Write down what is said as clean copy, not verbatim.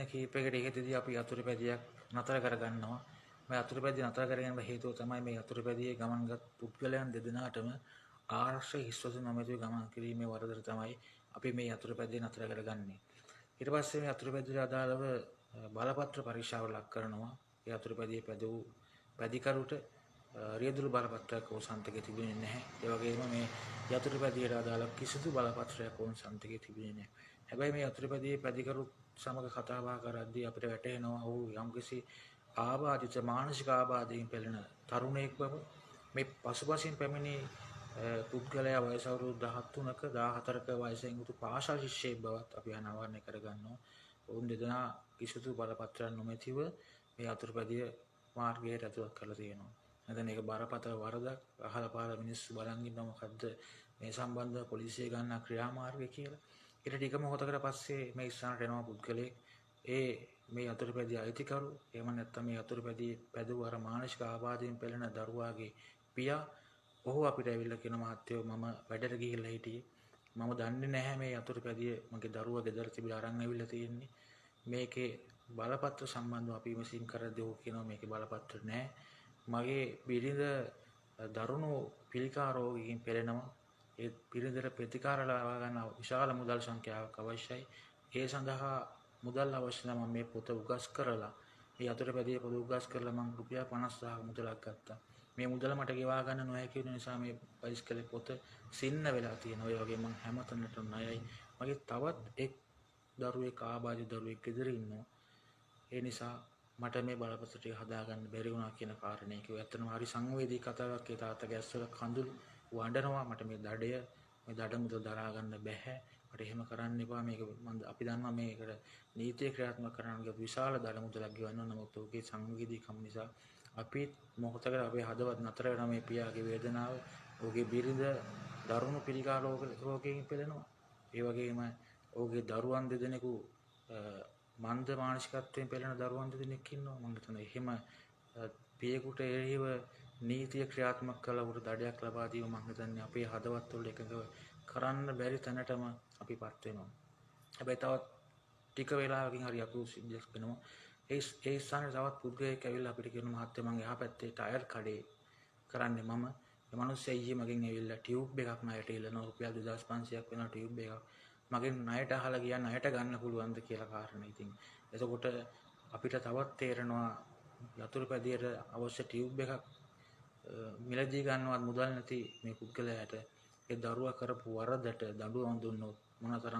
කීපයකට ඉහතදී අපි යතුරුපැදියක් නතර කරගන්නවා. මේ යතුරුපැදිය නතර කරගන්න හේතුව තමයි මේ යතුරුපැදියේ ගමන්ගත් පුද්ගලයන් දෙදෙනාටම ආරක්ෂක හිස්වසු නොමැතිව ගමන් කිරීමේ වරදට තමයි අපි මේ යතුරුපැදිය නතර කරගන්නේ. ඊට පස්සේ මේ යතුරුපැදියට අදාළව බලපත්‍ර පරීක්ෂාවට ලක් කරනවා. ඒ යතුරුපැදිය පැදවූ පැදිකරුට රියදුරු බලපත්‍රයක් ඔවුන් සන්තකේ තිබුණේ නැහැ. ඒ වගේම මේ යතුරුපැදියට අදාළ කිසිදු බලපත්‍රයක් ඔවුන් සන්තකේ තිබුණේ නැහැ. හැබැයි මේ යතුරුපැදියේ පැදිකරු සමග කතා බහ කරද්දී අපිට වැටහෙනවා ඔහු යම්කිසි ආබාධිත මානසික ආබාධයෙන් පෙළෙන තරුණයෙක් බව. මේ පසුපසින් පැමිණි පුද්ගලයා වයස අවුරුදු 13ක 14ක වයසෙන් යුතු පාසල් ශිෂ්‍යයෙක් බවත් අපි අනාවරණය කරගන්නවා. ඔවුන් දෙදෙනා කිසිදු බලපත්‍රයක් නොමැතිව මේ යතුරුපැදිය මාර්ගයට ඇතුළත් කරලා තියෙනවා. නැත්නම් ඒක බරපතල වරදක්. අහල පහල මිනිස්සු බලන් ඉන්නවා මොකද්ද මේ සම්බන්ධව පොලිසිය ගන්නා ක්‍රියාමාර්ගය කියලා. ඊට ටික මොහොතකට පස්සේ මේ ස්ථානට එනවා පුද්ගලයෙක්. ඒ මේ යතුරුපැදිය අයිතිකරු, එහෙම නැත්නම් මේ යතුරුපැදිය පැදවූ අර මානසික ආබාධයෙන් පෙළෙන දරුවාගේ පියා, ඔහු අපිට ඇවිල්ලා කියන මහත්තයෝ මම වැඩට ගිහිල්ලා හිටියේ. මම දන්නේ නැහැ මේ යතුරුපැදිය මගේ දරුවා ගෙදර තිබිලා අරන් ඇවිල්ලා තියෙන්නේ. මේකේ බලපත්‍ර සම්බන්ධව අපි විමසීම් කරද්දී ඔහු කියනවා මේකේ බලපත්‍ර නැහැ. මගේ බිරිඳ දරුණු පිළිකා රෝගයකින් පෙළෙනවා. ඒ බිරිඳට ප්‍රතිකාර ලබා ගන්න විශාල මුදල් සංඛ්‍යාවක් අවශ්‍යයි. ඒ සඳහා මුදල් අවශ්‍ය නම් මම මේ පොත උගස් කරලා, මේ යතුරුපැදියේ පොත උගස් කරලා මං රුපියල් 50,000 මුදලක් ගත්තා. මේ මුදල මට ගෙවා ගන්න නොහැකි වෙන නිසා මේ බයිසිකලේ පොත සින්න වෙලා තියෙනවා. ඒ වගේ මං හැමතැනටම ණයයි. මගේ තවත් එක් දරුවෙක් ආබාධිත දරුවෙක් ගෙදර ඉන්නවා. ඒ නිසා මට මේ බලපත්‍ර ටික හදාගන්න බැරි වුණා කියන කාරණේ කිව්වා. ඇත්තටම හරි සංවේදී කතාවක්. ඒ තාත්තගේ ඇස්වල කඳුළු වඬනවා. මට මේ දඩය, මේ දඩ මුදල් දරා ගන්න බැහැ. මට එහෙම කරන්න එපා. මේක මං අපි දන්නවා මේකට නීතිය ක්‍රියාත්මක කරන්න ගියොත් විශාල දඩ මුදලක් ගෙවන්න ඕන. නමුත් ඔහුගේ සංවේදීකම නිසා අපි මොහොතකට අපේ හදවත් නතර වෙනවා මේ පියාගේ වේදනාව. ඔහුගේ බිරිඳ දරුණු පිළිකා රෝගයෙන් පෙළෙනවා. ඒ වගේම ඔහුගේ දරුවන් දෙදෙනෙකු මන්ද මානසිකත්වයෙන් පෙළෙන දරුවන් දෙදෙනෙක් ඉන්නවා. මං හිතනවා එහෙම පියෙකුට එරෙහිව නීතිය ක්‍රියාත්මක කළා උට දඩයක් ලබා දීම මං හිතන්නේ අපේ හදවත් වල එකඟව කරන්න බැරි තැනටම අපිපත් වෙනවා. හැබැයි තවත් ටික වෙලාවකින් හරි අපූර්ව සිද්ධියක් වෙනවා. ඒ ඒ ස්ථානයේ තවත් පුද්ගලයෙක් ඇවිල්ලා අපිට කියනවා මහත්තයා මං එහා පැත්තේ ටයර් කඩේ කරන්නේ මම. මේ මිනිස්සයා ඊයේ මගෙන් ඇවිල්ලා ටියුබ් එකක් ණයට ඉල්ලනවා. රුපියල් 2500ක් වෙනවා ටියුබ් එකක්. මගෙන් ණයට අහලා ගියා ණයට ගන්න පුළුවන්ද කියලා කාරණා. ඉතින් එතකොට අපිට තවත් තේරෙනවා යතුරුපැදියට අවශ්‍ය ටියුබ් එකක් මිලදී ගන්නවත් මුදල් නැති මේ පුද්ගලයාට ඒ දරුවා කරපු වරදට දඬුවම් දුන්නොත් මොනතරම්